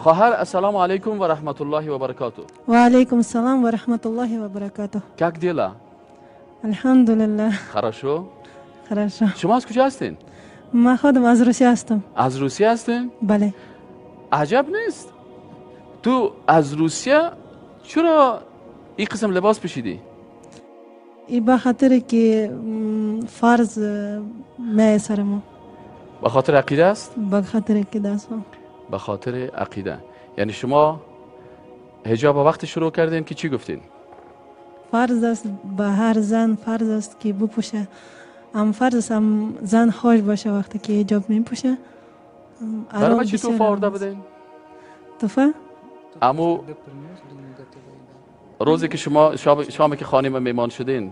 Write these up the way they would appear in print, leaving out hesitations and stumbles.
خواهر السلام علیکم و رحمت الله و برکاته. و علیکم السلام و رحمت الله و برکاته. Как дела? الحمدلله. Хорошо. Хорошо. شما از کجا هستین؟ من خودم از روسیه هستم. از روسیه هستین؟ بله. عجب نیست؟ تو از روسیه چرا این قسم لباس پوشیدی؟ ای به خاطر که فرض می سر ما. به خاطر عقیده است؟ به خاطر عقیده است. به خاطر عقیده. یعنی شما حجاب وقت شروع کردین که چی گفتین؟ فرض است به هر زن فرض است که بپوشه. هم فرض است هم زن خوش باشه وقتی که حجاب میپوشه. برای چی توفه آورده بودین؟ توفه؟ امو روزی که شما شامی که خانه ما میمان شدین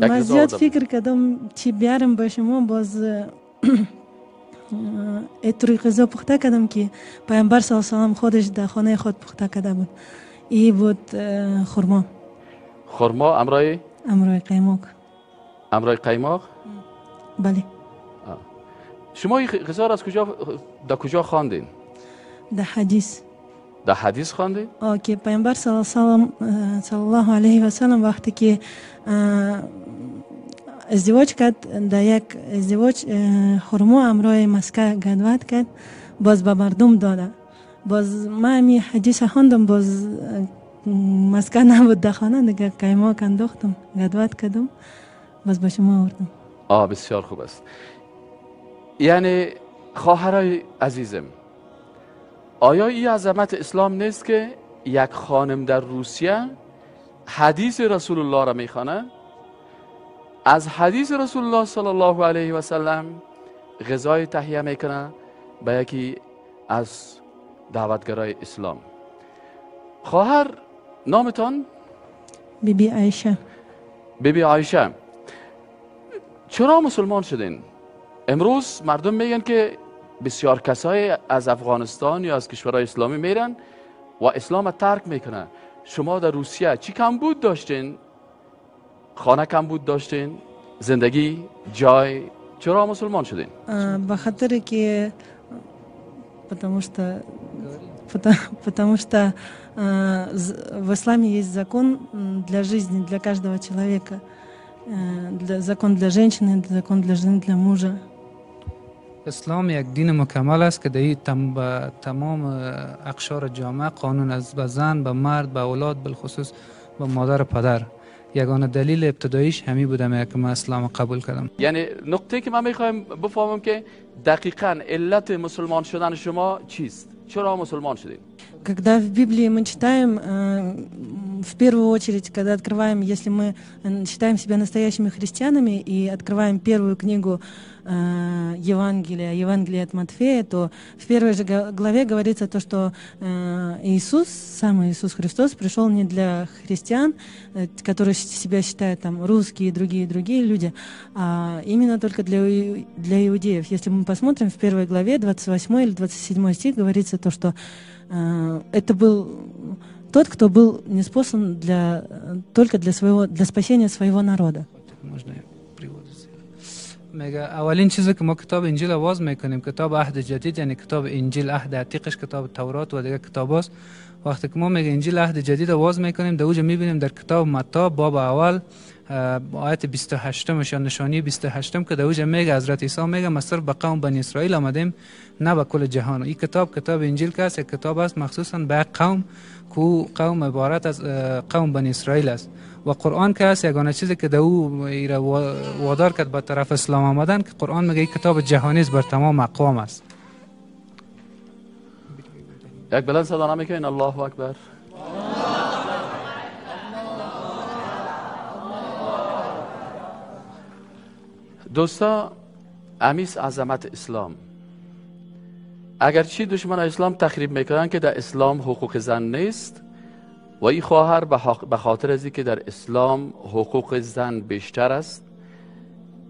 من زیاد فکر کردم چی بیارم به شما، باز اتروی غذا پخته کردم که پیامبر صلی الله علیه و سلم خودش در خانه خود پخته کرده بود. ای بود خرما. خرما امرای؟ امرای قیماق. امرای قیماق؟ بله. شما این غذا را از کجا در کجا خواندین؟ در حدیث. در حدیث خواندین؟ که پیامبر صلی الله علیه و سلم وقتی که ازدواج کرد، در یک ازدواج خرما امرای مسکه گدوت کرد، باز به مردم داده. باز من همی حدیث خواندم، باز مسکه نبود در خانه دیگه، قیماق انداختم گدوت کردم، باز به شما آوردم. بسیار خوب است. یعنی خواهرای عزیزم، آیا این عظمت اسلام نیست که یک خانم در روسیه حدیث رسول الله را میخوانه، از حدیث رسول الله صلی الله علیه و سلم غذای تهیه میکنه به یکی از دعوتگرای اسلام؟ خواهر نامتان؟ بی بی عایشه. بی بی عایشه، چرا مسلمان شدین؟ امروز مردم میگن که بسیار کسای از افغانستان یا از کشورهای اسلامی میرن و اسلام ترک میکنن. شما در روسیه چی کمبود داشتین؟ خانه کمبود داشتین؟ زندگی، جای، چرا مسلمان شدین؟ به خاطر که потому что в исламе есть закон для жизни, для каждого человека. Закон для женщины, закон для жены, для мужа. اسلام یک دین مکمل است که در تمام اقشار جامعه قانون از به زن، به مرد، به اولاد، بالخصوص به مادر و پدر. یگانه دلیل ابتداییش همی بودم که من اسلام قبول کردم. یعنی نقطه که من میخوایم بفهمم که دقیقاً علت مسلمان شدن شما چیست؟ چرا مسلمان شدید؟ Когда в Библии мы читаем, в первую очередь, когда открываем, если мы считаем себя настоящими христианами и открываем первую книгу Евангелия, Евангелие от Матфея, то в первой же главе говорится то, что Иисус, сам Иисус Христос, пришел не для христиан, которые себя считают там русские и другие люди, а именно только для иудеев. Если мы посмотрим, в первой главе 28 или 27 стих говорится то, что это был тот, кто был ниспослан только для спасения своего народа. میگه اولین چیزی که ما کتاب انجیل آواز میکنیم، کتاب عهد جدید، یعنی کتاب انجیل عهد عتیقش کتاب تورات و دیگه کتاب است. وقتی که ما میگه انجیل عهد جدید آواز میکنیم، در اوج میبینیم در کتاب متی باب اول آیت 28 یا نشانی 28 که در اوج میگه حضرت عیسی میگه ما صرف به قوم بنی اسرائیل آمدیم نه به کل جهان. این کتاب کتاب انجیل که است، یک کتاب است مخصوصا به قوم که قوم عبارت از قوم بنی اسرائیل است. و قرآن که است یگانه چیزی که در او وادار کرد به طرف اسلام آمدن، که قرآن میگه این کتاب جهانی است، بر تمام اقوام است. یک بلند صدا نمیکنین الله اکبر. دوستا، امیس عظمت اسلام. اگرچه دشمن اسلام تخریب میکنن که در اسلام حقوق زن نیست، و این خواهر به خاطر از که در اسلام حقوق زن بیشتر است،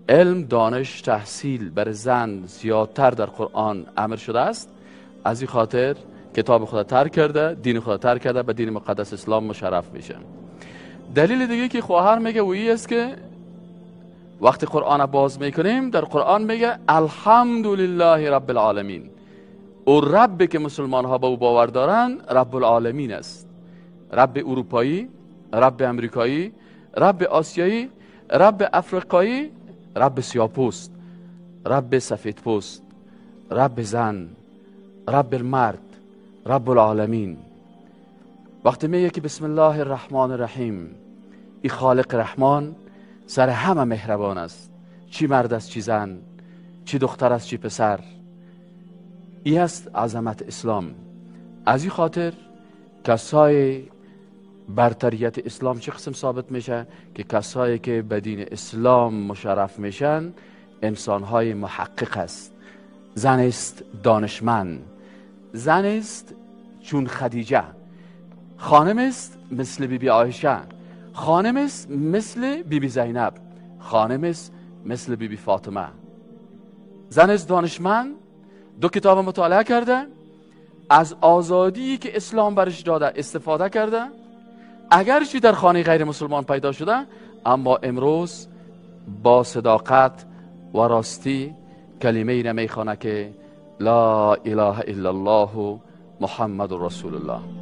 علم، دانش، تحصیل بر زن زیادتر در قرآن امر شده است، از این خاطر کتاب خدا ترک کرده، دین خدا ترک کرده، به دین مقدس اسلام مشرف میشه. دلیل دیگه که خواهر میگه و این است که وقتی قرآن باز میکنیم در قرآن میگه الحمدلله رب العالمین. او رب که مسلمان ها به او باور دارند رب العالمین است. رب اروپایی، رب امریکایی، رب آسیایی، رب افریقایی، رب سیاه‌پوست، رب سفیدپوست، رب زن، رب المرد، رب العالمین. وقتی میگه که بسم الله الرحمن الرحیم، ای خالق رحمان سر همه مهربان است، چی مرد است چی زن، چی دختر است چی پسر. ای است عظمت اسلام. از این خاطر کسای برتریت اسلام چه قسم ثابت میشه؟ که کسایی که به دین اسلام مشرف میشن انسانهای محقق است. زن است دانشمند، زن است چون خدیجه، خانم است مثل بی بی عایشه، خانم است مثل بی بی زینب، خانم است مثل بی بی فاطمه. زن است دانشمند، دو کتاب مطالعه کرده، از آزادی که اسلام برش داده استفاده کرده، اگرچه در خانه غیر مسلمان پیدا شده، اما امروز با صداقت و راستی کلمه ای را میخوانه که لا اله الا الله محمد رسول الله.